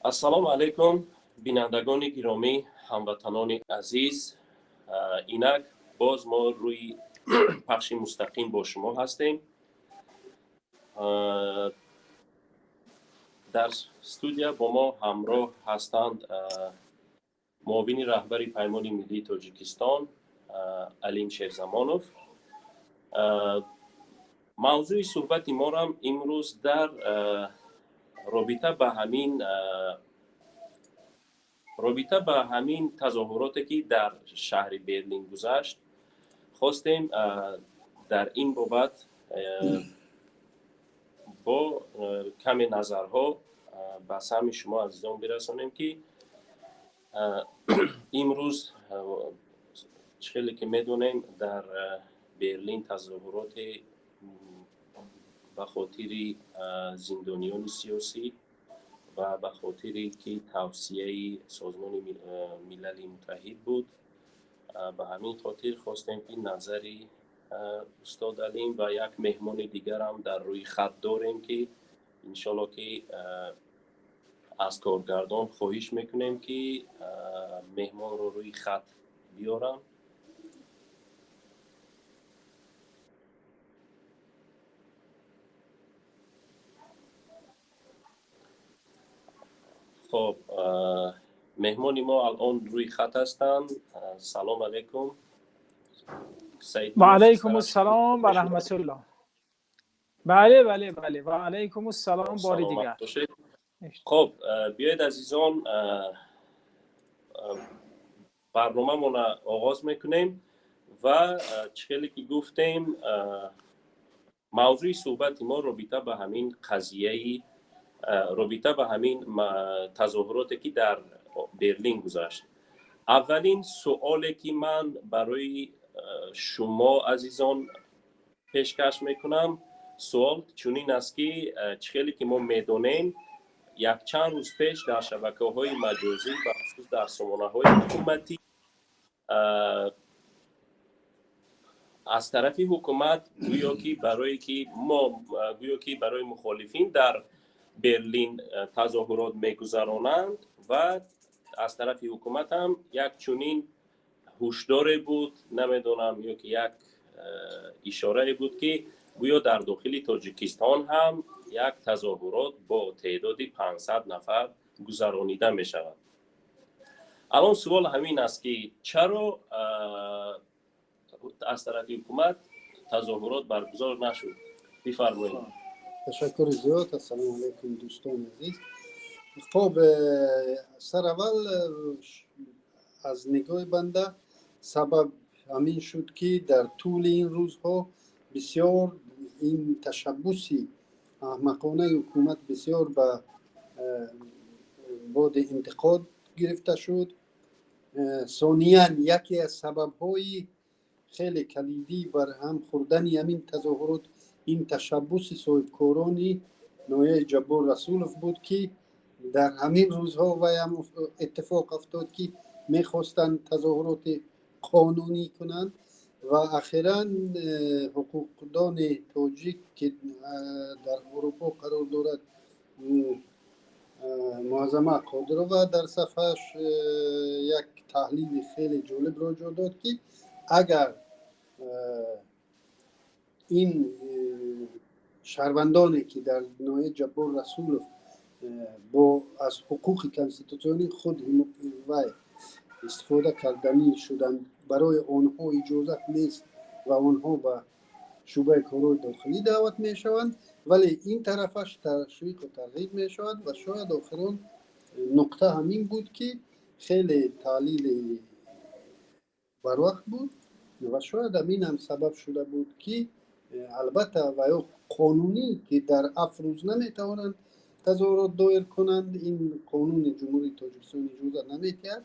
Ассалому алайкум, бинандагони гиромӣ, ҳамватанони азиз. Инак боз мо рӯи пахши мустақим бо шумо ҳастем. Дар студия бо мо ҳамроҳ ҳастанд муовини раҳбари Паймони миллии Тоҷикистон Алим Шерзамонов. Мавзӯи суҳбати морам имрӯз дар робита ба ҳамин тазоҳуроте ки дар шаҳри Берлин гузашт, хостем дар ин бобат бо каме назарҳо ба самъи шумо азизон бирасонем, ки имрӯз чӣ хеле ки медонем, дар Берлин тазоҳуроте ба хотири зиндониёни сиёсӣ ва ба хотире ки тавсияи Созмони Милали Муттаҳид буд, ба ҳамин хотир хостем ки назари устод Алим ва як меҳмони дигарам дар рӯи хат дорем, ки иншолло ки аз коргардон хоҳиш мекунем ки меҳмонро рӯи хат биёрам. Хоб, меҳмони мо алон рӯи хат ҳастанд. Салом алайкум. Ва алайкум ассалом ва раҳматуллоҳ. Бале, бале, бале. Ва алайкум ассалом бори дигар. Хоб, биёед азизон, барномамонро оғоз мекунем ва чӣ хеле ки гуфтем, мавзӯи суҳбати мо робита ба ҳамин қазияи, робита ба ҳамин тазоҳуроте ки дар Берлин гузашт. Аввалин суоле ки ман барои шумо азизон пешкаш мекунам, суол чунин аст ки чӣ хеле ки мо медонем, якчанд рӯз пеш дар шабакаҳои маҷозӣ, бахусус дар сомонаҳои ҳукуматӣ, аз тарафи ҳукумат гӯё ки барои ки мо гӯё ки барои мухолифин дар Берлин тазоҳурот мегузаронанд ва аз тарафи ҳукумат ҳам як чунин ҳушдоре буд, намедонам, ё ки як ишорае буд ки гӯё дар дохили Тоҷикистон ҳам як тазоҳурот бо теъдоди 500 нафар гузаронида мешавад. Алон суол ҳамин аст ки чаро аз тарафи ҳукумат тазоҳурот баргузор нашуд? Бифармоед. Ташаккури зиёд. Ассалому алайкум, дӯстони азиз. Хоб, сараввал аз нигоҳи банда сабаб ҳамин шуд ки дар тӯли ин рӯзҳо бисёр ин ташаббуси аҳмақонаи ҳукумат бисёр ба боди интиқод гирифта шуд. Сониян яке аз сабабҳои хеле калидӣ бар ҳам хӯрдани ҳамин тазоҳурот ин ташаббуси соҳибкорони ноҳияи Ҷаббор Расулов буд, ки дар ҳамин рӯзҳо вай ҳам иттифоқ афтод, ки мехостанд тазоҳуроти қонунӣ кунанд ва ахиран ҳуқуқдони тоҷик, ки дар Аврупо қарор дорад, Муаззама Қодирова дар сафҳааш як таҳлили хеле ҷолибро ҷо дод, ки агар ин шаҳрвандоне ки дар ноҳияи Ҷаббор Расулов бо аз ҳуқуқи конститутсионии худ вай истифода карданӣ шуданд, барои онҳо иҷозат нест ва онҳо ба шӯъбаи корҳои дохилӣ даъват мешаванд, вале ин тарафаш ташвиқу тарғиб мешавад. Ва шояд охирон нуқта ҳамин буд, ки хеле таҳлили барвақт буд ва шояд ҳамин ҳам сабаб шуда буд, ки албатта ва ё қонунӣ ки дар 7 рӯз наметавонанд тазоҳурот доир кунанд, ин қонуни Ҷумҳурии Тоҷикистон иҷозат намедиҳад.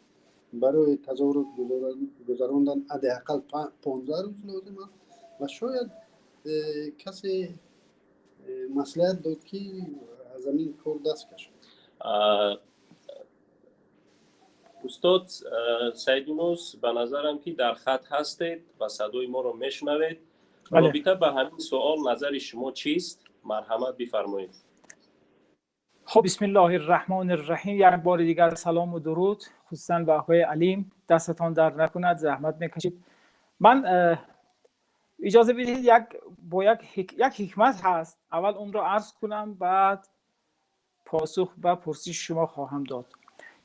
Барои тазоҳурот гузарондан ҳадди ақал 15 рӯз лозим аст ва шояд касе маслиҳат дод, ки аз ҳамин кор даст кашад. Устод Саидюнус, ба назарам ки дар хат ҳастед ва садои моро мешунавед. Робита ба ҳамин суол назари шумо чист? Марҳамат бифармоед. خب، بسم الله الرحمن الرحیم. یک بار دیگر سلام و درود، خصوصا به آقای علیم. دستتان در نکند، زحمت میکشید. من اجازه بدهید یک حکمت هست، اول اون رو عرض کنم، بعد پاسخ به پرسش شما خواهم داد.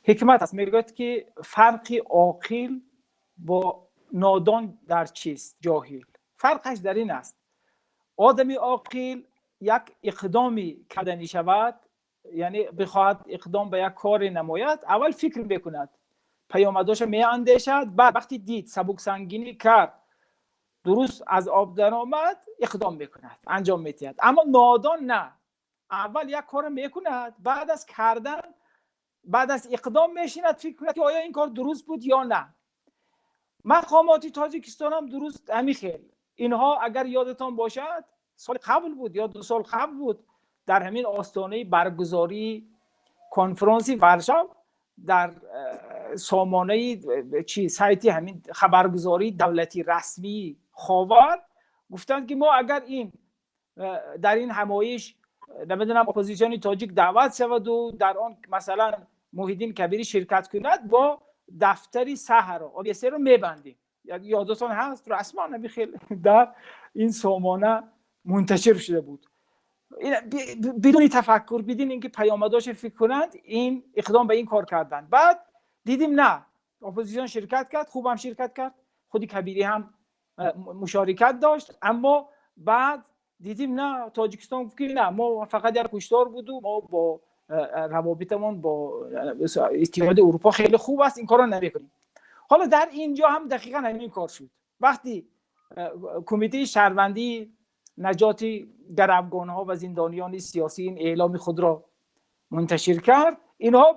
حکمت هست، میگوید که فرق عاقل با نادان در چیست؟ جاهل. فرقش در این است، آدمی عاقل یک اقدامی کردنی شود، یعنی بخواهد اقدام به یک کار نماید، اول فکر بکند، پیامداش می اندیشد، بعد وقتی دید سبک سنگینی کرد، درست از آب در آمد، اقدام میکند، انجام میدهد. اما نادان نه، اول یک کار میکند، بعد از کردن، بعد از اقدام میشیند فکر کند که آیا این کار درست بود یا نه. مقامات تاجیکستان هم درست همین خیل. اینها اگر یادتان باشد سال قبل بود یا 2 سال قبل بود، در همین آستانه برگزاری کنفرانسی ورشو در سامانه چی سایتی همین خبرگزاری دولتی رسمی خاور گفتند که ما اگر این در این همایش نمیدونم اپوزیسیون تاجیک دعوت شود و در آن مثلا محی‌الدین کبیری شرکت کند، با دفتری سحر رو رو میبندیم. یادتان هست؟ رسما خیلی در این سامانه منتشر شده بود. بدون تفکر، بدون اینکه پیامداش فکر کنند، این اقدام به این کار کردند. بعد دیدیم نه، اپوزیسیون شرکت کرد، خوبم شرکت کرد، خودی کبیری هم مشارکت داشت. اما بعد دیدیم نه، تاجیکستان گفت که نه، ما فقط یک هشدار بود و ما با روابطمون با اتحاد اروپا خیلی خوب است، این کارو نمیکنیم. حالا در اینجا هم دقیقا همین کار شد. وقتی کمیته شهروندی نجات گروگان ها و زندانیان سیاسی این اعلام خود را منتشر کرد، اینها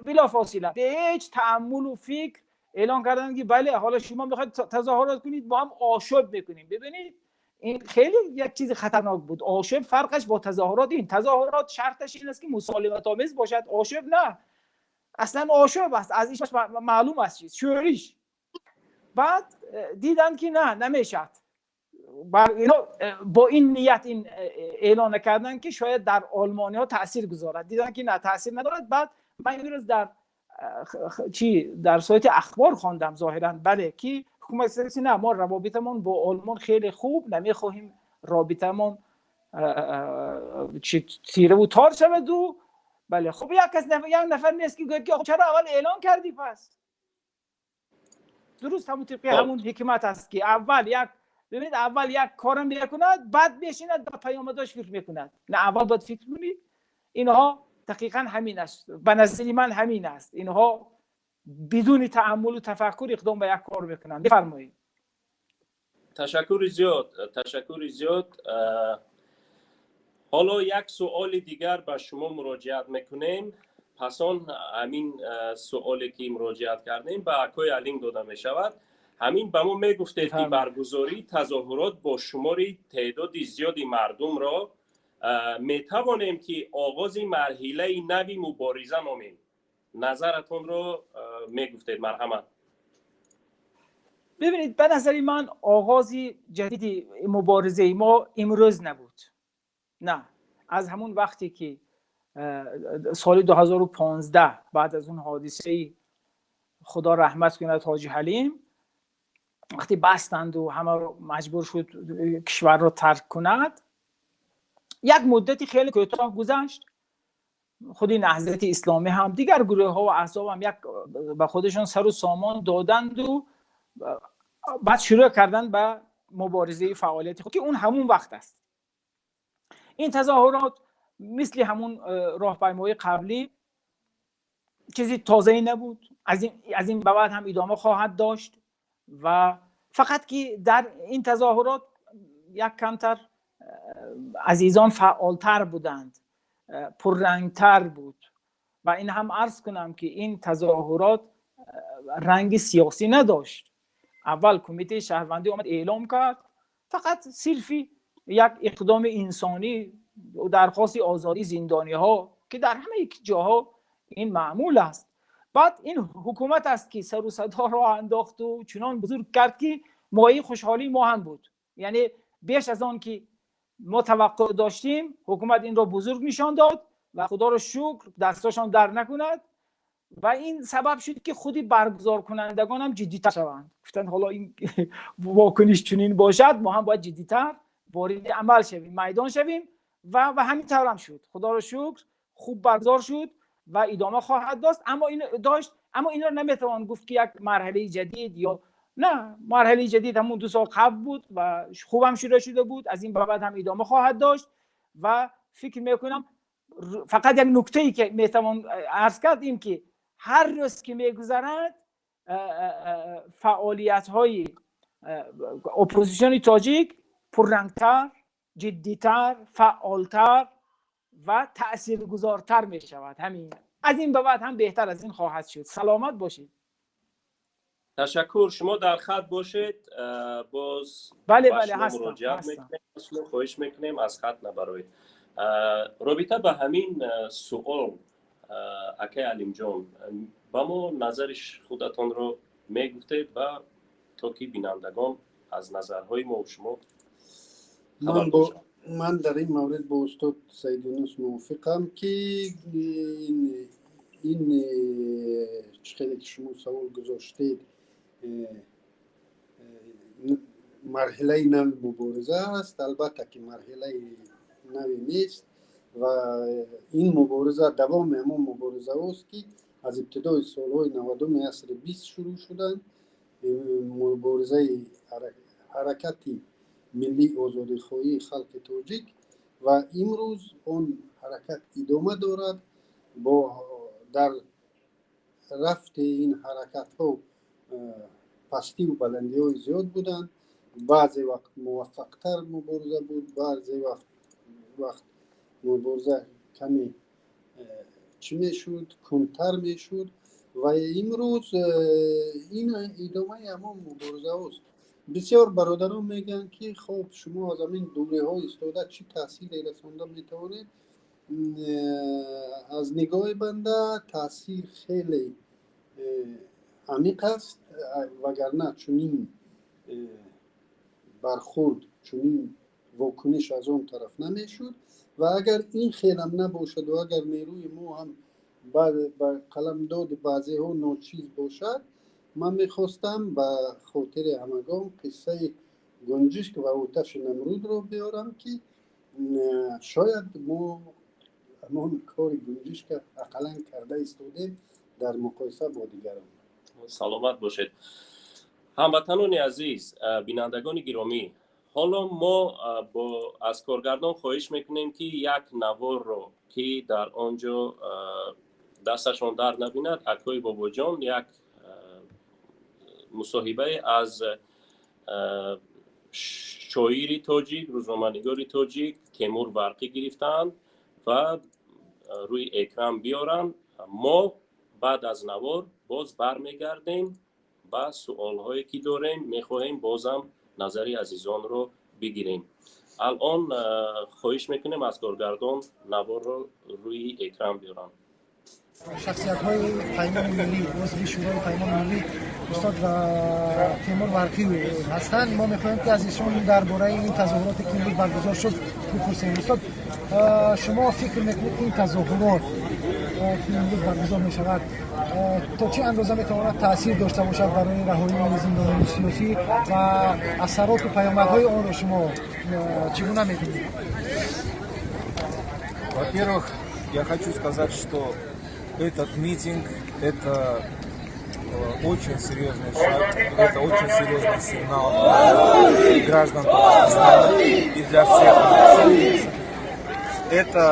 بلا فاصله به هیچ تأمل و فکر اعلام کردند که بله، حالا شما میخواید تظاهرات کنید، ما هم آشوب میکنیم. ببینید، این خیلی یک چیز خطرناک بود. آشوب فرقش با تظاهرات، این تظاهرات شرطش این است که مسالمت آمیز باشد، آشوب نه، اصلا آشوب است، از اسمش معلوم است چیز شورش. بعد دیدن که نه، نمیشد. اینا با این نیت این اعلان کردن که شاید در آلمانی ها تاثیر گذارد. دیدن که نه، تاثیر ندارد. بعد من امروز در چی در سایت اخبار خواندم ظاهرا، بله، که حکومت نه، ما روابطمون با آلمان خیلی خوب، نمیخواهیم رابطمون چی تیره و تار شود. و بله، خب یک نفر نیست که گفت که چرا اول اعلان کردی؟ پس درست همون طبقی همون حکمت است که اول یک، ببینید، اول یک کارم میکند، بعد بشیند به پیامداش فکر میکند. نه، اول باید فکر کنید. اینها دقیقا همین است، به نظر من همین است. اینها بدون تأمل و تفکر اقدام به یک کار میکنند. بفرمایید. تشکر زیاد، تشکر زیاد. حالا یک سوال دیگر به شما مراجعت میکنیم. پس آن همین سوالی که مراجعت کردیم به اکای علیم داده می شود. همین به ما میگفتید که برگزاری تظاهرات با شمار تعداد زیادی مردم را می توانیم که آغاز مرحله نوی مبارزه نامیم. نظرتون رو میگفتید، مرحمت. ببینید، به نظر من آغاز جدید مبارزه ما امروز نبود. نه، از همون وقتی که سال 2015 بعد از اون حادثه، خدا رحمت کند حاجی حلیم، وقتی بستند و همه رو مجبور شد کشور رو ترک کند، یک مدتی خیلی کوتاه گذشت. خودی نهضت اسلامی هم، دیگر گروه ها و احزاب هم یک به خودشون سر و سامان دادند و بعد شروع کردن به مبارزه فعالیت خود که اون همون وقت است. این تظاهرات مثل همون راهپیمایی قبلی چیزی تازه نبود. از این به بعد هم ادامه خواهد داشت و فقط که در این تظاهرات یک کمتر عزیزان فعالتر بودند، پررنگتر بود. و این هم عرض کنم که این تظاهرات رنگ سیاسی نداشت. اول کمیته شهروندی آمد اعلام کرد، فقط صرفی یک اقدام انسانی و درخواست آزادی زندانی ها که در همه جاها این معمول است. بعد این حکومت است که سر و صدا را انداخت و چنان بزرگ کرد که مایه خوشحالی ما هم بود. یعنی بیش از آن که ما توقع داشتیم، حکومت این را بزرگ نشان داد. و خدا رو شکر دستاشان در نکند و این سبب شد که خودی برگزار کنندگان هم جدی‌تر شوند. گفتن حالا این واکنش چنین باشد، ما هم باید جدی‌تر وارد عمل شویم، میدان شویم و همین طور هم شد. خدا رو شکر خوب برگزار شد و ادامه خواهد داشت. اما این را نمیتوان گفت که یک مرحله جدید یا نه، مرحله جدید همون 2 سال قبل بود و خوبم شروع شده بود، از این بعد هم ادامه خواهد داشت. و فکر میکنم فقط یک نکته ای که میتوان عرض کرد این که هر روز که میگذرد فعالیت های اپوزیسیون تاجیک پررنگتر، جدیتر، فعالتر و تاثیرگذارتر می شود. همین، از این به بعد هم بهتر از این خواهد شد. سلامت باشید. تشکر. شما در خط باشید باز. بله، هستم. مراجعت میکنیم. خواهش میکنیم از خط نبروید. робита ба ҳамин суол, акай Алимҷон, ба мо назари худатонро мегуфтед ва то ки бинандагон аз назарҳои мо шумо. Ман дар ин маврид бо устод Саид Юнус мувофиқам, ки ин чӣ хеле ки шумо савол гузоштед, марҳилаи нави мубориза аст. Албатта ки марҳилаи нави нест ва ин мубориза давоми ҳамон муборизаҳост, ки аз ибтидои солҳои 90-уми асри 20 шурӯъ шуданд, муборизаи ҳаракати миллии озодихоҳии халқи тоҷик, ва имрӯз он ҳаракат идома дорад. Бо дар рафти ин ҳаракатҳо пастиву баландиҳои зиёд буданд. Баъзе вақт муваффақтар мубориза буд, баъзе вақт мубориза каме чӣ мешуд, кундтар мешуд, ва имрӯз ин идомаи ҳамон муборизаҳост. Бисёр бародарон мегӯянд, ки хоб, шумо аз ҳамин дуриҳо истода чӣ таъсире расонда метавонед? Аз нигоҳи банда таъсир хеле амиқ аст, вагарна чунин бархурд, чунин вокуниш аз он тараф намешуд. Ва агар ин хелам набошаду агар нерӯи мо ҳам ба қаламдоди баъзеҳо ночиз бошад, ман мехостам ба хотири ҳамагон қиссаи гунҷишк ва оташи Намрудро биёрам, ки шояд мо ҳамон кори гунҷишка ақаллан карда истодем дар муқоиса бо дигарон. Саломат бошед. Ҳамватанони азиз, бинандагони гиромӣ, ҳоло мо бо аз коргардон хоҳиш мекунем, ки як наворро, ки дар он ҷо дасташон дард набинад, акои Бобоҷон як мусоҳибае аз шоири тоҷик, рӯзноманигори тоҷик Темур Варқӣ гирифтаанд ва рӯи экран биёранд. Мо баъд аз навор боз бармегардем ба суолҳое, ки дорем, мехоҳем бозам назари азизонро бигирем. Алон хоҳиш мекунем аз коргардон наворро рӯи экран биёранд. Шахсиятҳои Паймони миллӣ, узви Шӯрои Паймони миллӣ устод Темур Варқӣ ҳастанд. Мо мехоҳем, ки аз ишон дар бораи ин тазоҳуроте, ки имрӯз баргузор шуд, бипурсем. Устод, шумо фикр мекунед, ин тазоҳурот, ки имрӯз баргузор мешавад, то чӣ андоза метавонад таъсир дошта бошад барои раҳоии зиндониёни сиёсӣ ва асароту паёмадҳои онро шумо чӣ гуна мебинед? Во-первых, я хочу сказать, что этот митинг – это очень серьезный шаг, это очень серьезный сигнал для граждан Таджикистана и для всех нас. Это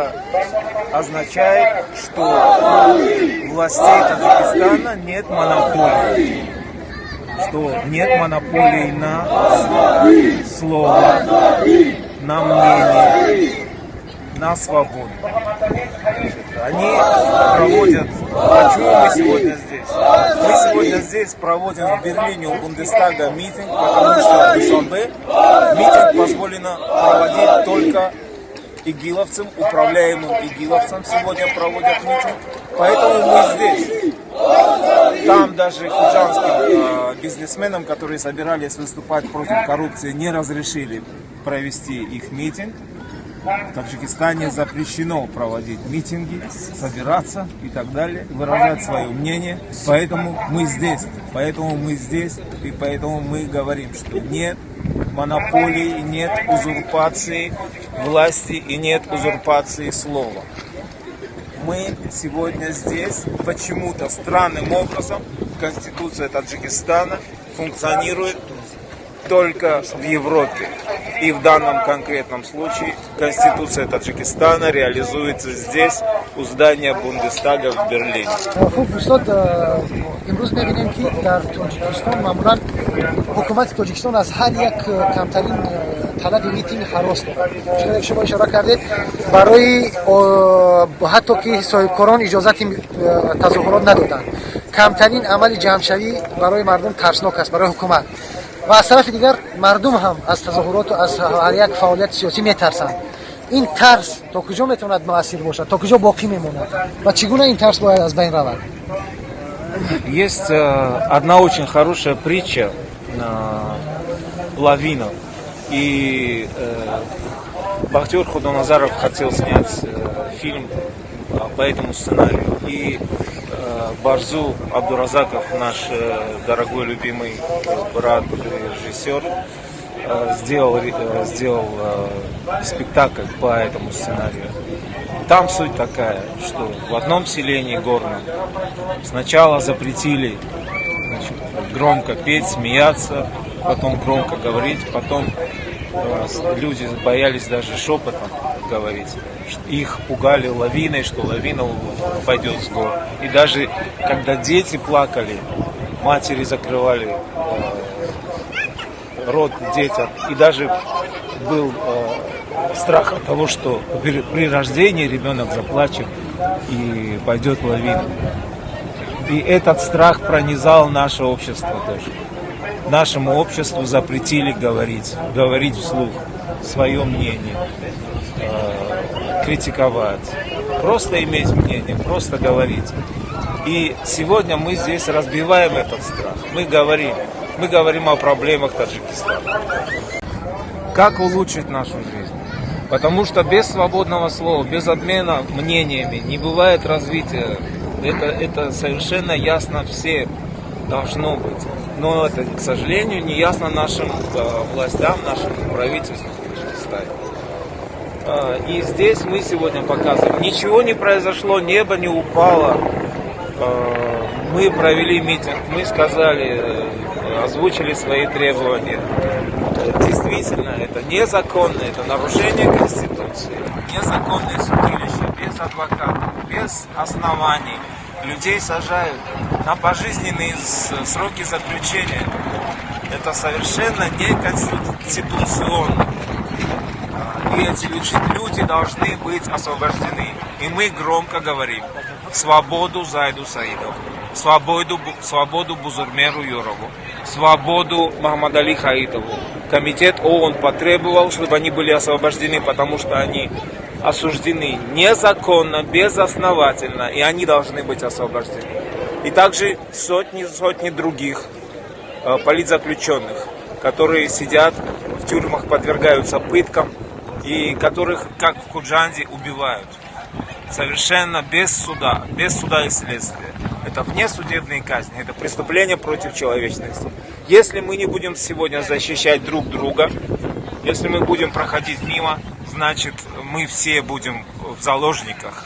означает, что у властей Таджикистана нет монополии, что нет монополии на слово, на мнение, на свободу. Они проводят. Почему мы сегодня здесь? Мы сегодня здесь проводим в Берлине у Бундестага митинг, потому что в Душанбе митинг позволено проводить только игиловцам, управляемым игиловцам сегодня проводят митинг. Поэтому мы здесь. Там даже худжанским бизнесменам, которые собирались выступать против коррупции, не разрешили провести их митинг. В Таджикистане запрещено проводить митинги, собираться и так далее, выражать свое мнение. Поэтому мы здесь, поэтому мы здесь, и поэтому мы говорим, что нет монополии, нет узурпации власти и нет узурпации слова. Мы сегодня здесь почему-то странным образом Конституция Таджикистана функционирует только в Европе. И в данном конкретном случае Конституция Таджикистана реализуется здесь, у здания Бундестага в Берлине. Хуб, устод, имрӯз мебинем, ки дар Тоҷикистон маъмулан ҳукумати Тоҷикистон аз ҳар як камтарин талаби митинг ҳарос дорад. Чунон шумо ишора кардед, барои ҳатто ки соҳибкорон иҷозати тазоҳурот надоданд, камтарин амали ҷамъшавӣ барои мардум тарснок аст, барои ҳукумат, ва аз тарафи дигар мардум ҳам аз тазоҳуроту аз ҳар як фаъолияти сиёсӣ метарсанд. Ин тарс то куҷо метавонад муассир бошад, то куҷо боқӣ мемонад ва чӣ гуна ин тарс бояд аз байн равад? Есть одна очень хорошая притча, лавина. И Бахтиёр Худоназаров хотел снять фильм по этому сценарию. И Барзу Абдуразаков, наш дорогой любимый брат, режиссер, сделал спектакль по этому сценарию. Там суть такая, что в одном селении горном сначала запретили, значит, громко петь, смеяться, потом громко говорить, потом люди боялись даже шепотом говорить. Их пугали лавиной, что лавина пойдет с гор. И даже когда дети плакали, матери закрывали рот детям. И даже был страх от того, что при рождении ребенок заплачет и пойдет лавина. И этот страх пронизал наше общество тоже. Нашему обществу запретили говорить, говорить вслух свое мнение, критиковать, просто иметь мнение, просто говорить. И сегодня мы здесь разбиваем этот страх. Мы говорим о проблемах Таджикистана. Как улучшить нашу жизнь? Потому что без свободного слова, без обмена мнениями не бывает развития. Это совершенно ясно всем должно быть. Но это, к сожалению, не ясно нашим властям, нашему правительству в Таджикистане. И здесь мы сегодня показываем, ничего не произошло, небо не упало. Мы провели митинг, мы сказали, озвучили свои требования. Действительно, это незаконно, это нарушение Конституции, незаконное судилище, без адвокатов, без оснований. Людей сажают на пожизненные сроки заключения. Это совершенно неконституционно. И эти люди должны быть освобождены. И мы громко говорим: свободу Зайду Саидову, свободу, свободу Бузургмеру Ёрову, свободу Мохаммадали Хаитову. Комитет ООН потребовал, чтобы они были освобождены, потому что они осуждены незаконно, безосновательно, и они должны быть освобождены. И также сотни, сотни других политзаключенных, которые сидят в тюрьмах, подвергаются пыткам и которых, как в Худжанде, убивают. Совершенно без суда и следствия. Это внесудебные казни, это преступление против человечности. Если мы не будем сегодня защищать друг друга, если мы будем проходить мимо, значит, мы все будем в заложниках,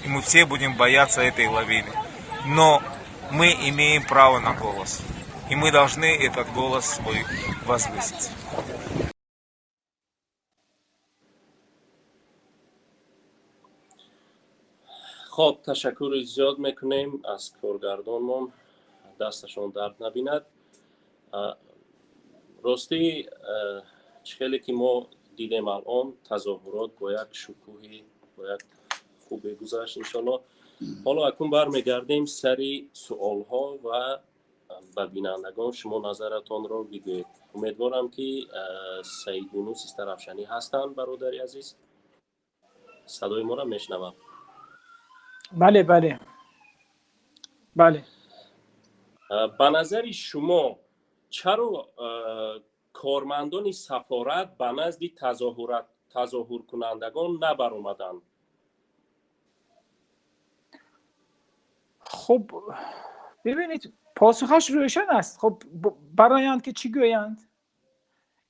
и мы все будем бояться этой лавины. Но мы имеем право на голос, и мы должны этот голос свой возвысить. Хоб, ташаккури зиёд мекунем аз коргардонмон, дасташон дард набинад. Ростӣ, чӣ хеле ки мо дидем, алон тазоҳурот бо як шукӯҳи, бо як хубе гузашт, иншолло. Ҳоло акнун бармегардем сари суолҳо ва ба бинандагон шумо назаратонро бигӯед. Умедворам, ки Саид Юнус Истарафшанӣ ҳастанд. Бародари азиз, садои моро мешнавам? Бале. Ба назари шумо, чаро кормандони сафорат ба назди тазоҳуркунандагон набаромаданд? Хуб, бибинед, посухаш рӯшан аст. Хуб, бароянд ки чӣ гӯянд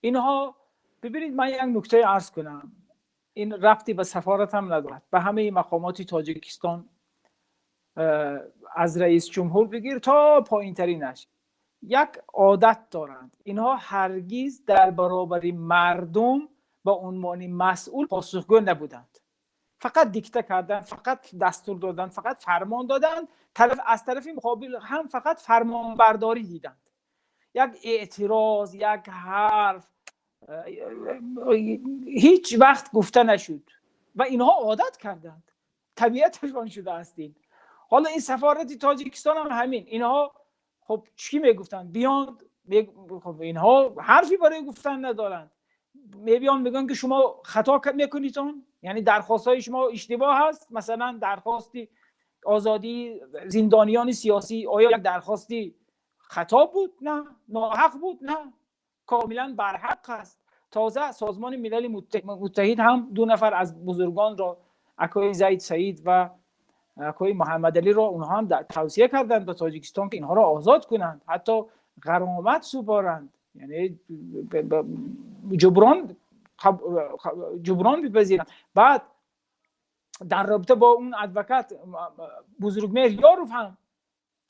инҳо? Бибинед, ман як нуктае арз кунам, ин рабти ба сафорат ҳам надорад, ба ҳамаи мақомоти Тоҷикистон, аз раис ҷумҳур бигир то поинтаринаш, як одат доранд инҳо: ҳаргиз дар баробари мардум ба унвони масъул посухгӯ набуданд. Фақат дикта карданд, фақат дастур доданд, фақат фармон доданд, аз тарафи муқобил ҳам фақат фармонбардорӣ диданд. Як эътироз, як ҳарф ҳеҷ вақт гуфта нашуд ва инҳо одат карданд, табиаташон шудааст ин. Ҳоло ин сафорати Тоҷикистон ҳам ҳамин. Инҳо хуб чӣ мегуфтанд? Биёнд, хуб инҳо ҳарфе барои гуфтан надоранд. Мебиёнд, мегӯянд ки шумо хато мекунед, яъне дархостҳои шумо иштибоҳ аст. Масалан, дархости озодии зиндониёни сиёсӣ оё як дархости хато буд? На. Ноҳақ буд? На, комилан барҳақ аст. Тоза Созмони Милали Муттаҳид ҳам ду нафар аз бузургонро, акои Зайд Саид ва акои Муҳаммадалиро, онҳо ҳам тавсия карданд ба Тоҷикистон, ки инҳоро озод кунанд, ҳатто ғаромат супоранд, яъне ҷуброн бипазиранд. Баъд дар робита бо он адвокат Бузургмеҳр Ёров ҳам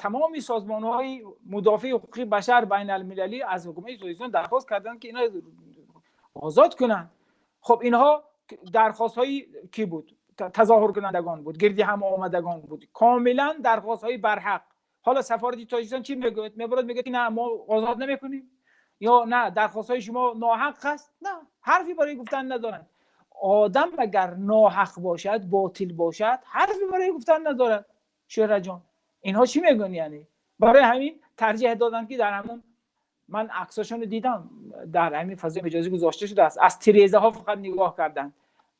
тамоми созмонҳои мудофеи ҳуқуқи башар байналмилалӣ аз ҳукумати Тоҷикистон дархост карданд, ки инҳо озод кунанд. Хуб, инҳо дархостҳои кӣ буд? Тазоҳуркунандагон буд, гирди ҳам омадагон буд, комилан дархостҳои барҳақ. Ҳоло сафорати Тоҷикистон чӣ мегӯяд? Мебарад, мегӯяд ки на, мо озод намекунем, ё на, дархостҳои шумо ноҳақ аст. На, ҳарфе барои гуфтан надоранд. Одам агар ноҳақ бошад, ботил бошад, ҳарфе барои гуфтан надорад. Шӯҳратҷон, инҳо чӣ мегӯянд? Яъне барои ҳамин тарҷиҳ доданд, ки дар ҳамон, ман аксашонро дидам, дар ҳамин фазои маҷозӣ гузошта шудааст, аз тирезаҳо фақат нигоҳ карданд,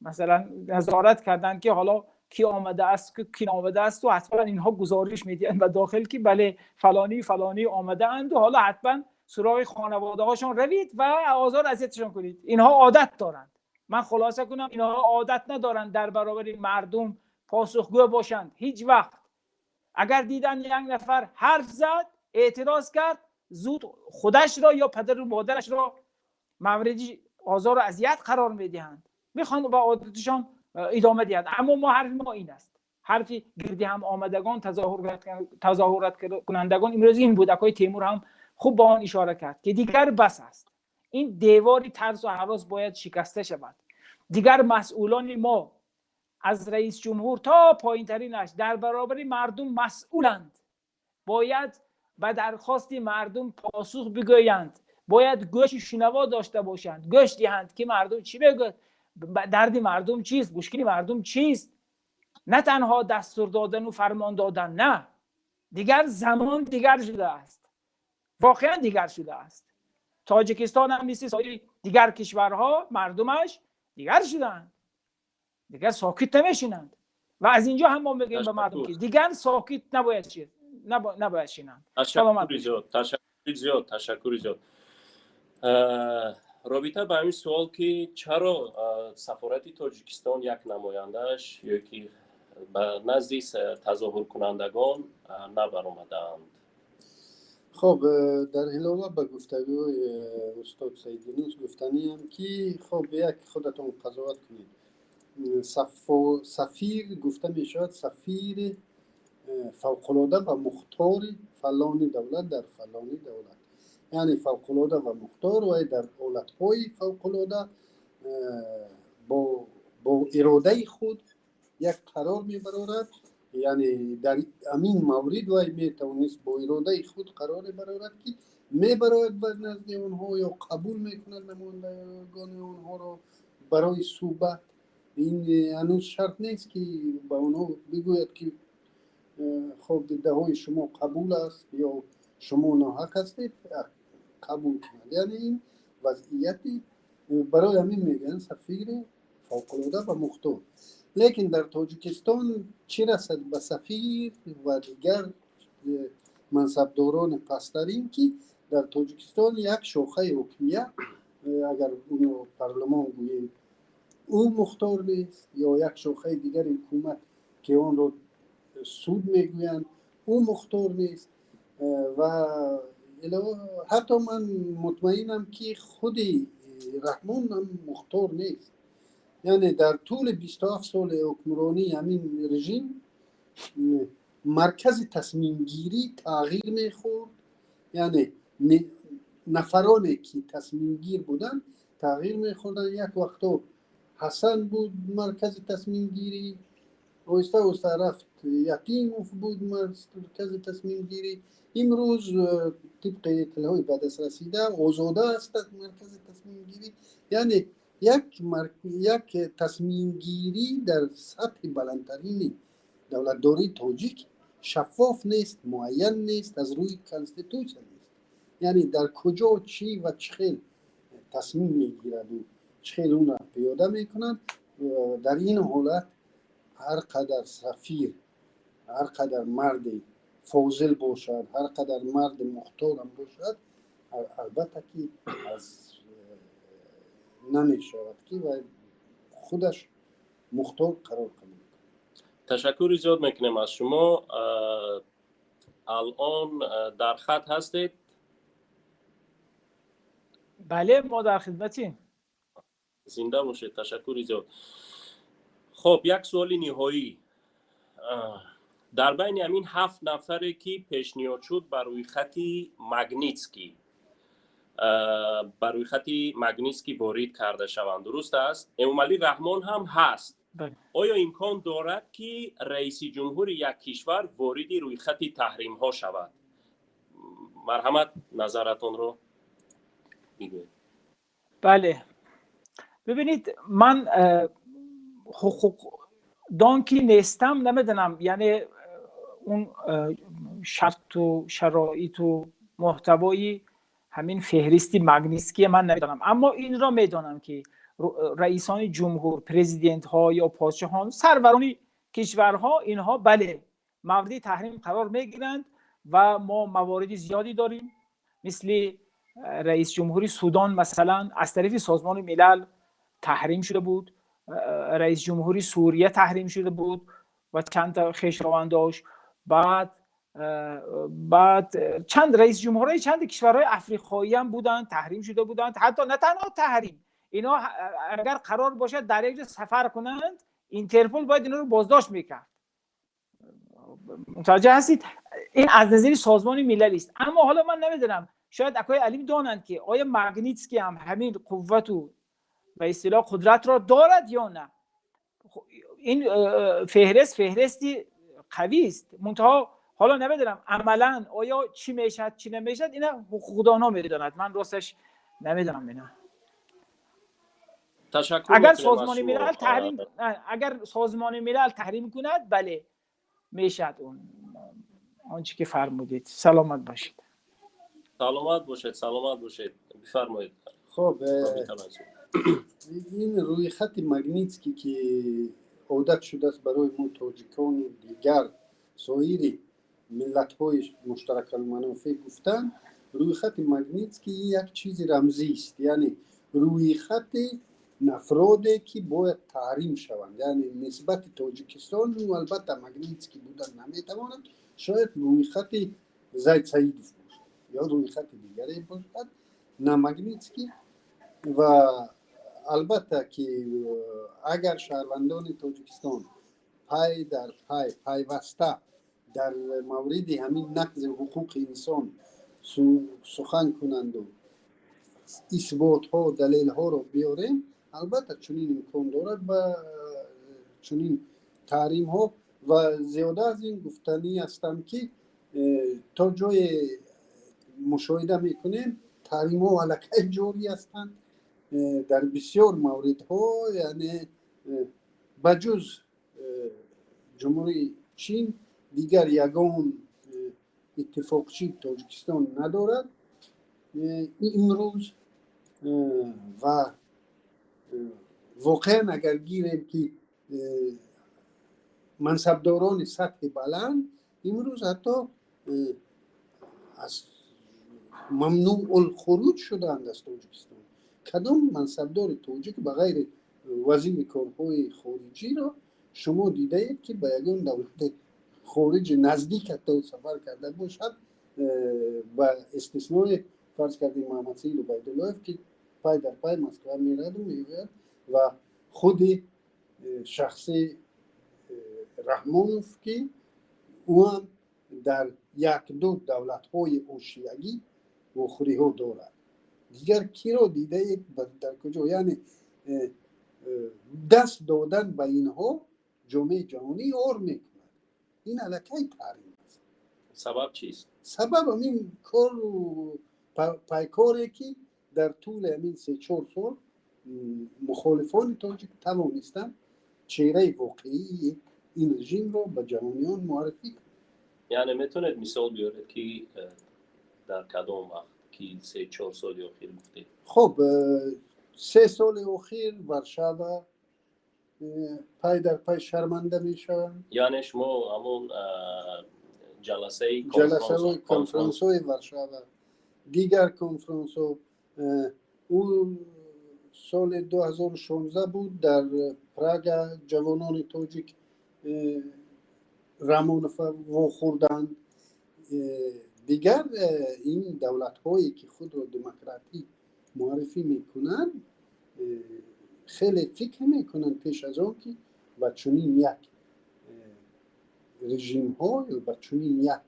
масалан назорат карданд, ки ҳоло кӣ омадааст, кӣ наомадааст, ва ҳатман инҳо гузориш медиҳанд ба дохил, ки бале, фалонӣ фалонӣ омадаанд ва ҳоло ҳатман суроғи хонаводаҳошон равед ва озор азиятшон кунед. Инҳо одат доранд. Ман хулоса кунам, инҳо одат надоранд дар баробари мардум посухгӯ бошанд ҳеҷ вақт. Агар дидан як нафар ҳарф зад, эътироз кард, зуд худашро ё падару модарашро мавриди озору азият қарор медиҳанд. Мехоҳанд ба одаташон идома диҳанд. Аммо мо, ҳарфи мо ин аст, ҳарфи гирди ҳам омадагон, тазоҳураткунандагон имрӯз ин буд. Акои Темур ҳам хуб ба он ишора кард, ки дигар бас аст, ин девори тарсу ҳарос бояд шикаста шавад. Дигар масъулони мо аз раис ҷумҳур то поинтаринаш дар баробари мардум масъуланд, бояд ба дархости мардум посух бигӯянд, бояд гӯши шунаво дошта бошанд, гӯш диҳанд, ки мардум чӣ мегӯяд, дарди мардум чист, мушкили мардум чист. На танҳо дастур додану фармон додан, на, дигар замон дигар шудааст, воқеан дигар шудааст. Тоҷикистон ҳам мисли соири дигар кишварҳо мардумаш дигар шудаанд, дигар сокит намешинанд. Ва аз инҷо ҳам мо мегӯем ба мардум, ки дигар сокит набояд шинанд. Ташаккури зиёд, ташаккури зиёд, ташаккури зиёд. Робита ба ҳамин суол, ки чаро сафорати Тоҷикистон як намояндааш ё ки ба назди тазоҳуркунандагон набаромадаанд? Хоб, дар илова ба гуфтагӯи устод Саид Юнус гуфтаниам, ки хоб, як худатон қазоват кунед. Сафир гуфта мешавад, сафири фавқулода ва мухтори фалони давлат дар фалони давлат, яъне фавқулода ва мухтор, вай дар ҳолатҳои фавқулода бо иродаи худ як қарор мебарорад. Яъне дар ҳамин маврид вай метавонист бо иродаи худ қароре барорад, ки мебарояд ба назди онҳо ё қабул мекунад намояндагони онҳоро барои суҳбат. Ин ҳанӯз шарт нест, ки ба онҳо бигӯяд, ки хоб, иддаои шумо қабул аст ё шумо ноҳақ ҳастед, қабул кунад. Яъне ин вазъияти барои ҳамин мегӯянд сафири фавқулода ва мухтор. Лекин дар Тоҷикистон чӣ расад ба сафир ва дигар мансабдорони пасттарин, ки дар Тоҷикистон як шохаи ҳокимият, агар уно парлумон гӯем. Ӯ мухтор нест ё як шохаи дигари ҳукумат, ки онро суд мегӯянд, ӯ мухтор нест. Ва ҳатто ман мутмаинам, ки худи Раҳмон ҳам мухтор нест. Яъне дар тӯли 27 соли ҳукмронии ҳамин режим маркази тасмимгирӣ тағйир мехӯрд, яъне нафароне ки тасмимгир буданд, тағйир мехӯрданд. Як вақто Ҳасан буд маркази тасмимгирӣ, оҳиста оҳиста рафт, Ятимов буд маркази тасмимгирӣ. Имрӯз, тибқи иттилоъҳои ба даст расида, Озода аст маркази тасмимгирӣ. Яъне як тасмимгирӣ дар сатҳи баландтарини давлатдории тоҷик шаффоф нест, муайян нест, аз рӯи конститутсия нест. Яъне дар куҷо, чӣ ва чӣ хел тасмим мегираду чӣ хел онро пиёда мекунанд. Дар ин ҳолат ҳар қадар сафир, ҳар қадар марди фозил бошад, ҳар қадар марди мухторам бошад, албатта ки аз намешавад, ки вай худаш мухтор қарор қабул кунад. Ташаккури зиёд мекунем аз шумо. Алон дар хат ҳастед? Бале, мо дар хидматем. Зинда бошед, ташаккури зиёд. Хуб, як суоли ниҳоӣ. Дар байни ҳамин ҳафт нафаре, ки пешниҳод шуд ба рӯйхати Магнитский ворид карда шаванд, дуруст аст, Эмомалӣ Раҳмон ҳам ҳаст. Оё имкон дорад, ки раиси ҷумҳури як кишвар вориди рӯйхати таҳримҳо шавад? Марҳамат, назаратонро бигӯед. Бале, бибинед, ман ҳуқуқдон ки нестам, намедонам, яъне он шарту шароиту муҳтавои ҳамин феҳристи Магнитские ман намедонам, аммо инро медонам, ки раисони ҷумҳур, президентҳо ё подшоҳон, сарварони кишварҳо, инҳо, бале, мавриди таҳрим қарор мегиранд ва мо мавориди зиёдӣ дорем, мисли раис ҷумҳури Судон, масалан, аз тарафи Созмони Милал таҳрим шуда буд, раис ҷумҳури Сурия таҳрим шуда буд ва чанд та хешовандош, баъд чанд раис ҷумҳурҳои чанд кишварҳои африқоӣ ҳам буданд, таҳрим шуда буданд. Ҳатто на танҳо таҳрим, ино агар қарор бошад дар як ҷо сафар кунанд, Интерпол бояд инро боздошт мекард. Мутаваҷҷеҳ ҳастед? Ин аз назари Созмони Милал аст. Аммо ҳоло ман намедонам, шояд акои Алим донанд, ки оё Магнитский ҳам ҳамин қуввату ба истилоҳ қудратро дорад ё на. Ин феҳрист феҳристи қавӣ аст, мунтаҳо ҳоло намедонам, амалан оё чӣ мешавад, чӣ намешавад, ина ҳуқуқдонҳо медонад, ман росташ намедонам ина. Ташаккур. Агар Созмони Милал таҳрим кунад, бале, мешавад он онче ки фармудед. Саломат бошед. Саломат бошед, саломат бошед. Бифармоед. Хоб, ин рӯйхати Магнитский, ки одат шудааст барои мо тоҷикону дигар соири миллатҳои муштаракалманофеъ гуфтан, рӯйхати Магнитский як чизи рамзист, яъне рӯйхати афроде, ки бояд таҳрим шаванд. Яъне нисбати Тоҷикистон албатта Магнитский будан наметавонад, шояд рӯйхати Зайд Саидов бошад ё рӯйхати дигаре бошад, на Магнитский. Ва албатта ки агар шаҳрвандони Тоҷикистон пай дар пай, пайваста дар мавриди ҳамин нақзи ҳуқуқи инсон сухан кунанду исботҳо, далелҳоро биёрем, албатта чунин имкон дорад ба чунин таҳримҳо. Ва зиёда аз ин гуфтанӣ ҳастам, ки то ҷое мушоҳида мекунем, таҳримҳо аллакай ҷорӣ ҳастанд дар бисёр мавридҳо. Яъне ба ҷуз Ҷумҳурии Чин дигар ягон иттифоқчии Тоҷикистон надорад имрӯз. Ва воқеан агар гирем, ки мансабдорони сатҳи баланд имрӯз ҳатто аз мамнӯъулхуруҷ шудаанд аз Тоҷикистон. Кадом мансабдори тоҷик ба ғайри Вазири корҳои хориҷиро шумо дидаед, ки ба ягон давлати хориҷи наздик ҳатто сафар карда бошад, ба истиснои, фарз кардем, Муҳаммадсаид Убайдуллоев, ки пай дар пай Москва мераду меояд, ва худи шахси Раҳмонов, ки ӯ ҳам дар як-ду давлатҳои ошиягӣ вохӯриҳо дорад. Дигар киро дидаед, дар куҷо? Яъне даст додан ба инҳо ҷомеаи ҷаҳонӣ ор мекунад. Ин аллакай таҳрим аст. Сабаб чист? Сабаб ҳамин кору пайкоре, ки дар тӯли ҳамин 3-4 сол мухолифони тоҷик тавонистанд чеҳраи воқеии ин режимро ба ҷаҳониён муаррифӣ кунанд. Яъне метавонед мисол биёред, ки дар кадом вақт, ки 3-4 соли охир гуфтед? Хуб, 3 соли охир Варшава пай дар пай шарманда мешаванд. Яъне шумо ҳамон ҷаласаи конфронсҳои Варшава, дигар конфронсҳо. Ӯ соли 2016 буд, дар Прага ҷавонони тоҷик Рамонова вохӯрданд. Дигар ин давлатҳое, ки худро демократӣ муаррифӣ мекунанд, хеле фикр мекунанд пеш аз он ки ба чунин як режимҳо ё ба чунин як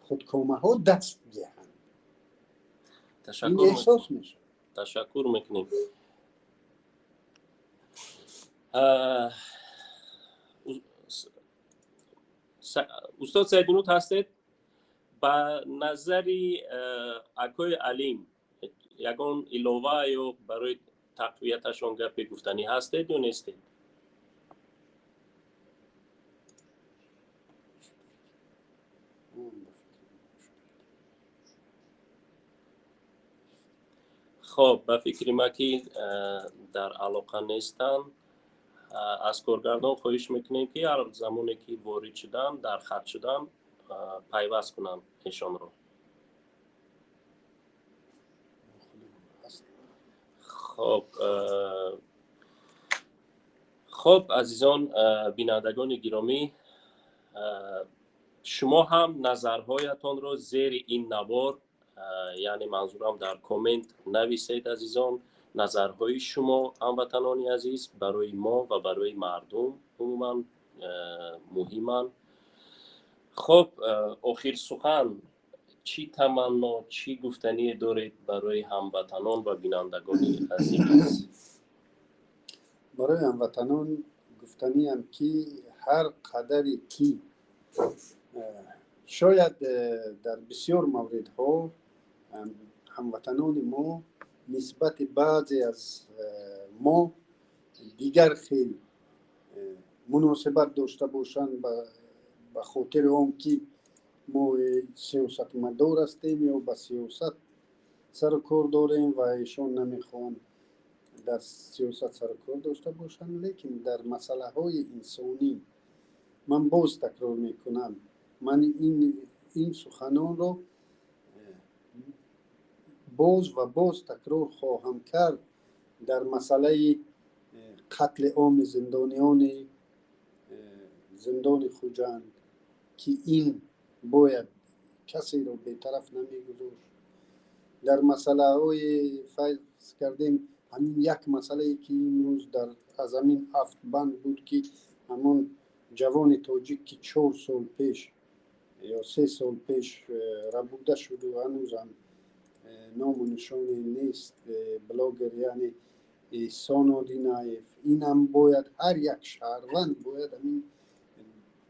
худкомаҳо даст диҳанд. Ин эҳсос мешавад. Ташаккур мекунем. Устод Саидинут ҳастед? Ба назари акои Алим ягон илова ё барои тақвияташон гапе гуфтанӣ ҳастед ё нестед? Хоб, ба фикри ма, ки дар алоқа нестанд. Аз коргардон хоҳиш мекунем, ки ҳар замоне ки ворид шуданд, дар хат шуданд, пайваст кунанд эшонро. Хоб, азизон, бинандагони гиромӣ, шумо ҳам назарҳоятонро зери ин навор, яъне манзурам дар коммент, нависед. Азизон, назарҳои шумо, ҳамватанони азиз, барои мо ва барои мардум умуман муҳиманд. Хоб, охир сухан, чӣ таманно, чӣ гуфтание доред барои ҳамватанон ва бинандагони азиз? Барои ҳамватанон гуфтаниам, ки ҳар қадаре ки шояд дар бисёр мавридҳо ҳамватанони мо нисбати баъзе аз мо дигар хел муносибат дошта бошанд, ба хотири он ки мо сиёсатмадор ҳастем ё ба сиёсат сару кор дорем ва эшон намехоҳанд дар сиёсат сару кор дошта бошанд, лекин дар масъалаҳои инсонӣ ман боз такрор мекунам, ман ин суханонро боз ва боз такрор хоҳам кард: дар масъалаи қатли оми зиндониёни зиндони Хуҷанд, ки ин бояд касеро бетараф намегузошт, дар масъалаҳои, фарз кардем, ҳамин як масъалае, ки имрӯз дар аз ҳамин ҳафт банд буд, ки ҳамон ҷавони тоҷик, ки 4 сол пеш ё 3 сол пеш рабуда шуду ҳанӯзам ному нишоне нест, блогер, яъне Эҳсон Одинаев, инам бояд ҳар як шаҳрванд бояд ҳамин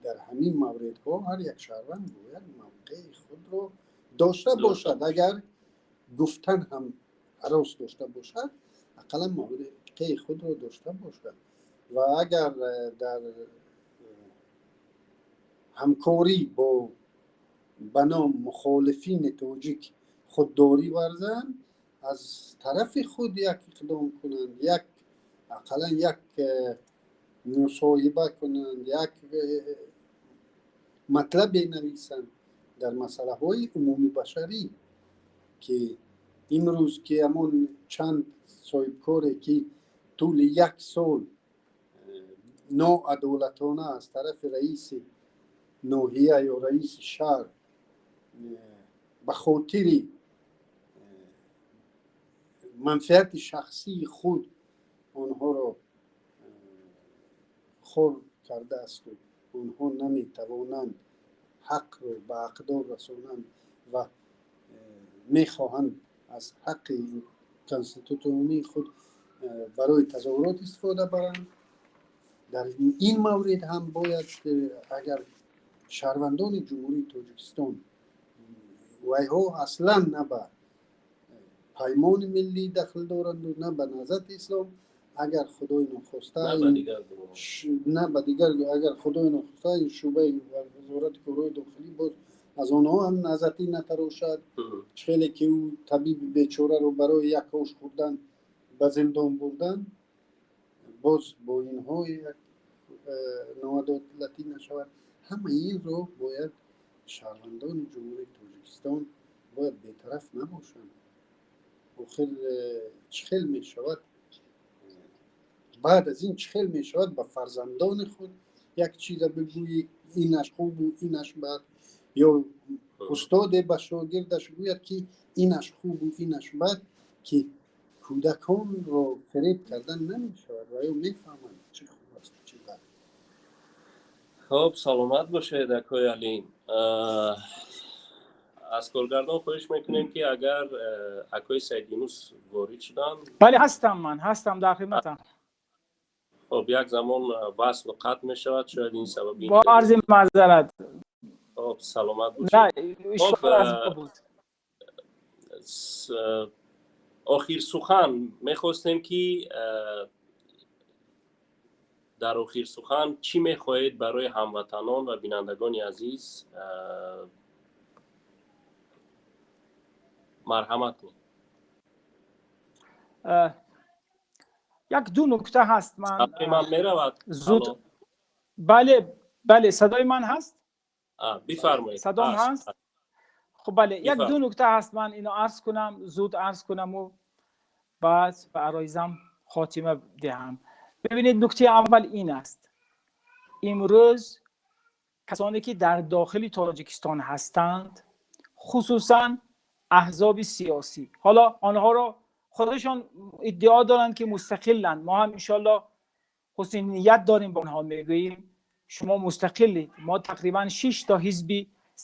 дар ҳамин мавридҳо ҳар як шаҳрванд бояд мавқеи худро дошта бошад. Агар гуфтан ҳам ҳарос дошта бошад, ақаллан мавқеи худро дошта бошад. Ва агар дар ҳамкорӣ бо ба ном мухолифини тоҷик худдорӣ варзанд, аз тарафи худ як иқдом кунанд, як ақаллан як мусоҳиба кунанд, як матлабе нависанд дар масъалаҳои умумибашарӣ, ки имрӯз ки ҳамон чанд соҳибкоре, ки тӯли як сол ноадолатона аз тарафи раиси ноҳия ё раиси шаҳр ба хотири манфиати шахсии худ онҳоро хор кардаасту онҳо наметавонанд ҳақро ба ҳақдор расонанд ва мехоҳанд аз ҳаққи конститутсионии худ барои тазоҳурот истифода баранд. Дар ин маврид ҳам бояд, агар шаҳрвандони Ҷумҳурии Тоҷикистон, вайҳо аслан на ба Паймони Миллӣ дахл доранду, на ба Наҳзати Ислом, агар Худои нохоста, на ба дигар, агар Худои нохоста ин шӯъбаи Вазорати корҳои дохилӣ боз аз онҳо ҳам наҳзатӣ натарошад, хеле ки ӯ табиби бечораро барои як ош хӯрдан ба зиндон бурдан, боз бо инҳо як ноадолатӣ нашавад. Ҳамаи инро бояд шаҳрвандони Ҷумҳурии Тоҷикистон бояд бетараф набошанд. Охир чӣ хел мешавад, баъд аз ин чӣ хел мешавад ба фарзандони худ як чиза бигӯӣ, инаш хубу инаш бад, ё устоде ба шогирдаш гӯяд, ки инаш хубу инаш бад, ки кӯдаконро фиреб кардан намешавад ва ё мефаҳманд, чӣ хуб аст, чӣ бад. Хуб, саломат бошед, акои Алим. Аз коргардон хоҳиш мекунем, ки агар акои Саид Юнус ворид шуданд. Бале, ҳастам, ман ҳастам, дар хидматам. Хуб, як замон васлу қатъ мешавад, шояд ин сабаби бо арзи маъзарат. Хуб, саломат бошед. Буд. Охир сухан мехостем, ки дар охир сухан чӣ мехоҳед барои ҳамватанон ва бинандагони азиз, марҳамат кунед. Як ду нукта ҳаст, ман ман меравад. Зуд, бале, бале, садои ман ҳаст? Бифармоед. Садом ҳаст. Хуб, бале, як ду нукта ҳаст, ман ино арз кунам, зуд арз кунаму баъд ба ароизам хотима диҳам. Бибинед, нуктаи аввал ин аст: имрӯз касоне ки дар дохили Тоҷикистон ҳастанд, хусусан аҳзоби сиёсӣ, ҳоло онҳоро худашон иддао доранд, ки мустақиланд. Мо ҳам иншоалло ҳусни ният дорем, ба онҳо мегӯем: шумо мустақилед. Мо тақрибан 6 та ҳизби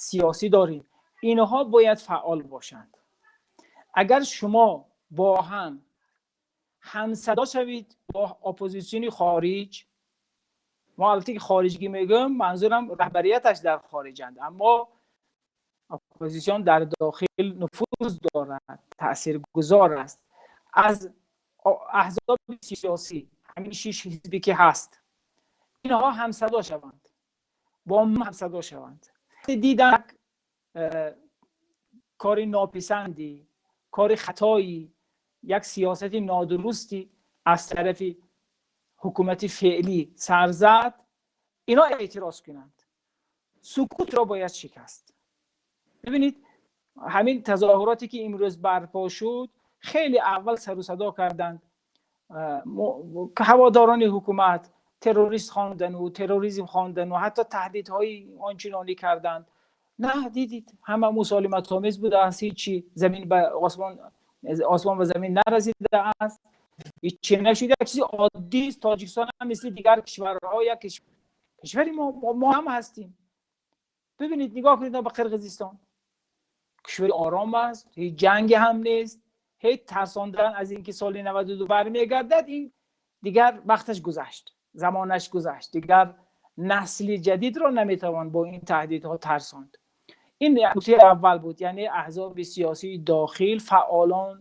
сиёсӣ дорем. Инҳо бояд фаъол бошанд. Агар шумо бо ҳам ҳамсадо шавед бо оппозитсиони хориҷ, мо албатта ки хориҷгӣ мегӯем, манзурам раҳбарияташ дар хориҷанд, аммо оппозитсион дар дохил нуфуз дорад, таъсиргузор аст. Аз аҳзоби сиёсӣ, ҳамин 6 ҳизбе ки ҳаст, инҳо ҳамсадо шаванд, бо мо ҳамсадо шаванд, дидан кори нописандӣ, кори хатоӣ, як сиёсати нодурусти аз тарафи ҳукумати феълӣ сар зад, ино эътироз кунанд. Сукутро бояд шикаст. Бибинед, ҳамин тазоҳуроте ки имрӯз барпо шуд, хеле аввал сару садо карданд ҳаводорони ҳукумат, террорист хондану терроризм хондану ҳатто таҳдидҳои ончунонӣ карданд. На, дидид, ҳама мусолиматомез будааст, ҳичи замин ба осмон, осмон ба замин нарасидааст, ҳичи нашуда, як чизи оддист. Тоҷикистон ҳам мисли дигар кишварҳо як кишвари мо ҳам ҳастем. Бибинед, нигоҳ кунед ба Қирғизистон, кишвари ором аст, ҳеҷ ҷанге ҳам нест, ҳеҷ тарсондан аз инки соли 92 бармегардад, ин дигар вақташ гузашт, замонаш гузашт, дигар насли ҷадидро наметавон бо ин таҳдидҳо тарсонд. Ин нуктаи аввал буд, яъне аҳзоби сиёсии дохил, фаъолон.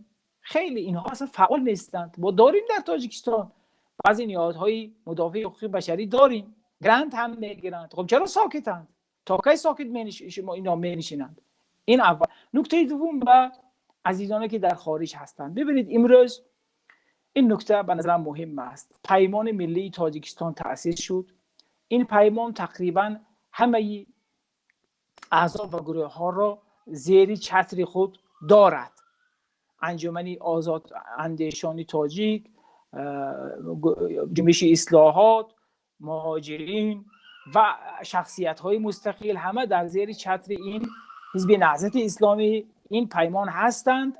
Хеле инҳо аслан фаъол нестанд. Мо дорем дар Тоҷикистон баъзе ниҳодҳои мудофиаи ҳуқуқи башарӣ дорем, грант ҳам мегиранд. Хуб, чаро сокитанд? То кай сокит ино менишинанд? Ин аввал. Нуктаи дуввум ба азизоне ки дар хориҷ ҳастанд. Бибинед, имрӯз ин нукта ба назарам муҳим аст. Паймони Миллии Тоҷикистон таъсис шуд. Ин паймон тақрибан ҳамаи аҳзоб ва гурӯҳҳоро зери чатри худ дорад: Анҷумани Озод Андешони Тоҷик, جنبش اصلاحات، مهاجرین و شخصیت های مستقل همه در زیر چتر این حزب نهضت اسلامی، این پیمان هستند.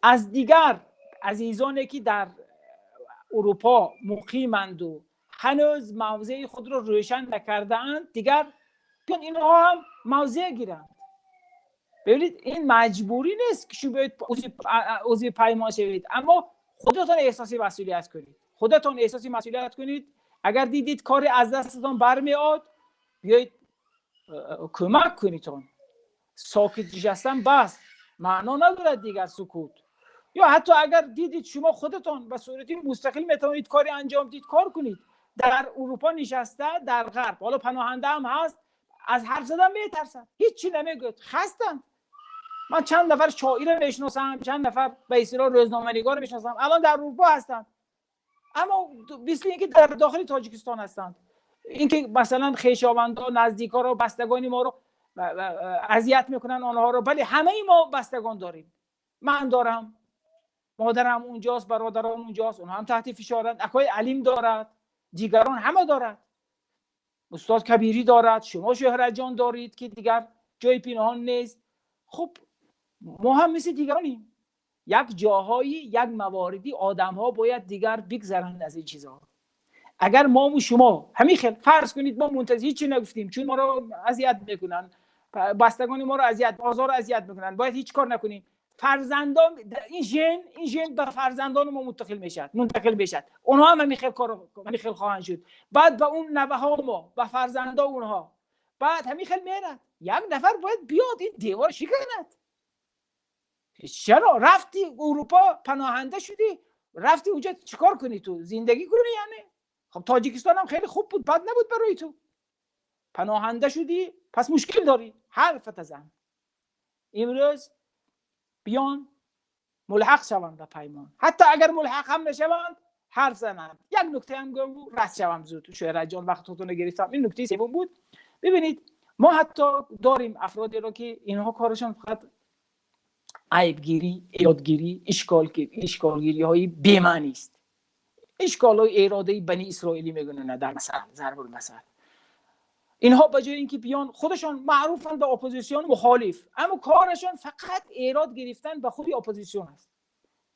از دیگر عزیزانی که در اروپا مقیمند و هنوز موضع خود را روشن نکرده‌اند، دیگر بیان اینها هم موضع گیرند. ببینید، این مجبوری نیست که شما باید عضو پیمان شوید، اما خودتان احساس مسئولیت کنید. خودتان احساس مسئولیت کنید. اگر دیدید کاری از دستتان برمیاد، بیایید کمک کنید. ساکت نشستن بس معنا ندارد دیگر، سکوت. یا حتی اگر دیدید شما خودتان به صورت مستقل میتوانید کاری انجام دید، کار کنید. در اروپا نشسته، در غرب، حالا پناهنده هم هست، از حرف زدن میترسن، هیچی نمیگه، خستن. من چند نفر شاعر میشناسم، چند نفر به اصطلاح روزنامه‌نگار میشناسم، الان در اروپا هستن، اما مثل اینکه در داخل تاجیکستان هستند. اینکه مثلا خویشاوندا، نزدیکا رو، بستگان ما رو اذیت میکنن آنها رو. بله، همه ما بستگان داریم. من دارم، مادرم اونجاست، برادرام اونجاست، اونها هم تحت فشارند. اکای علیم دارد، دیگران همه دارد، استاد کبیری دارد، شما شهرت جان دارید که دیگر جای پنهان نیست. خب، ما هم مثل دیگرانیم. یک جاهایی، یک مواردی آدم ها باید دیگر بگذرند از این چیزها. اگر ما و شما همین خیلی فرض کنید ما منتظر هیچی نگفتیم، چون ما رو اذیت میکنن، بستگان ما رو اذیت، آزار اذیت میکنن، باید هیچ کار نکنیم. فرزندان، این ژن به فرزندان ما منتقل میشد. اونها هم همین خیلی کار، همین خیلی خواهند شد. بعد به اون نوه ها ما، به فرزندان اونها، بعد همین خیلی میره. یک نفر باید بیاد این دیوار شکند. چرا رفتی اروپا، پناهنده شدی، رفتی اونجا چیکار کنی؟ تو زندگی کنی یعنی؟ خب، تاجیکستان هم خیلی خوب بود، بد نبود برای تو. پناهنده شدی، پس مشکل داری، حرف زن. امروز بیان ملحق شوند به پیمان، حتی اگر ملحق هم نشوند، حرف زنند. یک نکته هم گم رد شوم زود، شهرت جان، وقتتون رو گرفتم. این نکته سوم بود. ببینید، ما حتی داریم افرادی رو که اینها کارشان فقط عیبگیری، ایرادگیری، اشکالگیری های بی‌معنی است. اشکال های ایراده بنی اسرائیلی میگن در مثل ضرب المثل. اینها به جای اینکه بیان، خودشان معروفن به اپوزیسیون مخالف، اما کارشان فقط ایراد گرفتن به خودی اپوزیسیون است.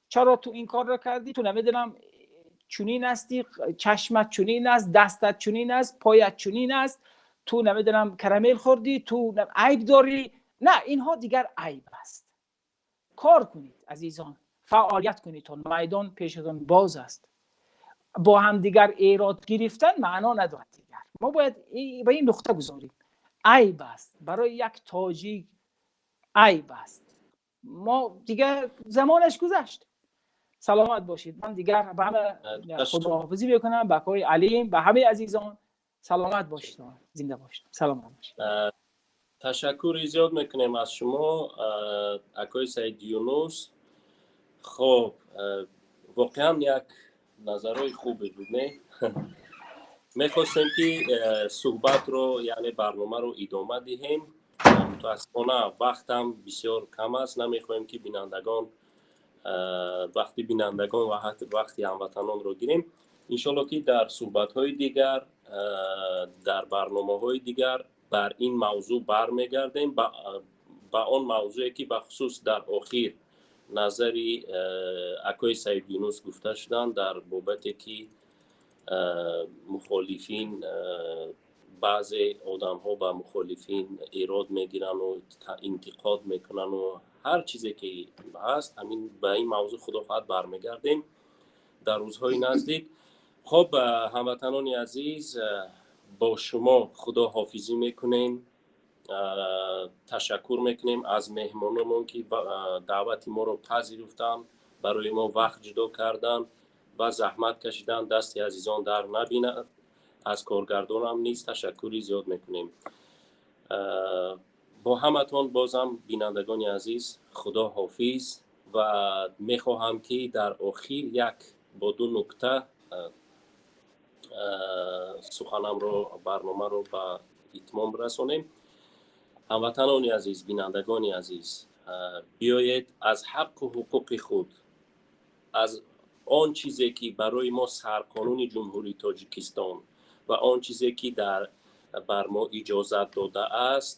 چرا تو این کار را کردی؟ تو نمیدونم چونین هستی، چشمت چونین است، دستت چونین است، پایت چونین است، تو نمیدونم کرامل خوردی، تو عیب داری. نه، اینها دیگر عیب است. کار کنید عزیزان، فعالیت کنید تا میدان پیشتان باز است. با هم دیگر ایراد گرفتن معنا ندارد دیگر. ما باید به این نقطه گذاریم. عیب است برای یک تاجیک، عیب است. ما دیگه زمانش گذشت. سلامت باشید. من دیگر به همه خداحافظی میکنم، به اکای علیم، به همه عزیزان. سلامت باشید، زنده باشید، سلامت باشید. تشکر زیاد میکنیم از شما اکای سید یونس. خب، واقعا یک نظرهای خوبی بود. نه، میخواستیم که صحبت رو، یعنی برنامه رو ادامه دهیم. متاسفانه وقتم بسیار کم است. نمیخوایم که بینندگان، وقتی بینندگان و حتی وقتی هموطنان رو گیریم. انشالله که در صحبت های دیگر، در برنامه های دیگر بر این موضوع برمیگردیم، با آن موضوعی که به خصوص در آخر نظری اکای سید یونس گفته شدن در بابت که مخالفین، بعض آدم ها به مخالفین ایراد میگیرن و انتقاد میکنن و هر چیزی که هست، همین به این موضوع خدا خواهد برمیگردیم در روزهای نزدیک. خب، هموطنان عزیز، با شما خدا حافظی میکنیم. تشکر میکنیم از مهمانمون که دعوت ما رو پذیرفتن، برای ما وقت جدا کردن و زحمت کشیدن. دست عزیزان درد نبیند. از کارگردانم نیز تشکری زیاد میکنیم. با همتون بازم بینندگان عزیز خدا حافظ و میخواهم که در آخر یک با دو نکته سخنم رو، برنامه رو به اتمام برسانیم. هموطنان عزیز، بینندگان عزیز، بیایید از حق و حقوق خود، از Он чизе ки барои мо сарқонуни Ҷумҳурии Тоҷикистон ва он чизе ки дар бар мо иҷозат додааст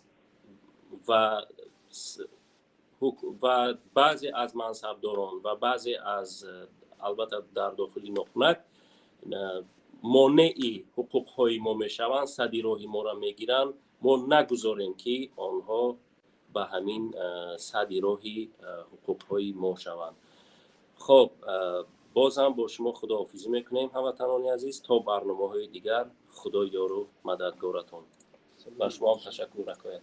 ва баъзе аз мансабдорон ва баъзе аз, албатта, дар дохили нохунак монеи ҳуқуқҳои мо мешаванд, сади роҳи моро мегиранд, мо нагузорем, ки онҳо ба ҳамин сади роҳи ҳуқуқҳои мо шаванд. Хоб, боз ҳам бо шумо худоҳофизӣ мекунем, ҳамватанони азиз, то барномаҳои дигар. Худо ёру мададгоратон. Ба шумо ҳам ташаккур, акои.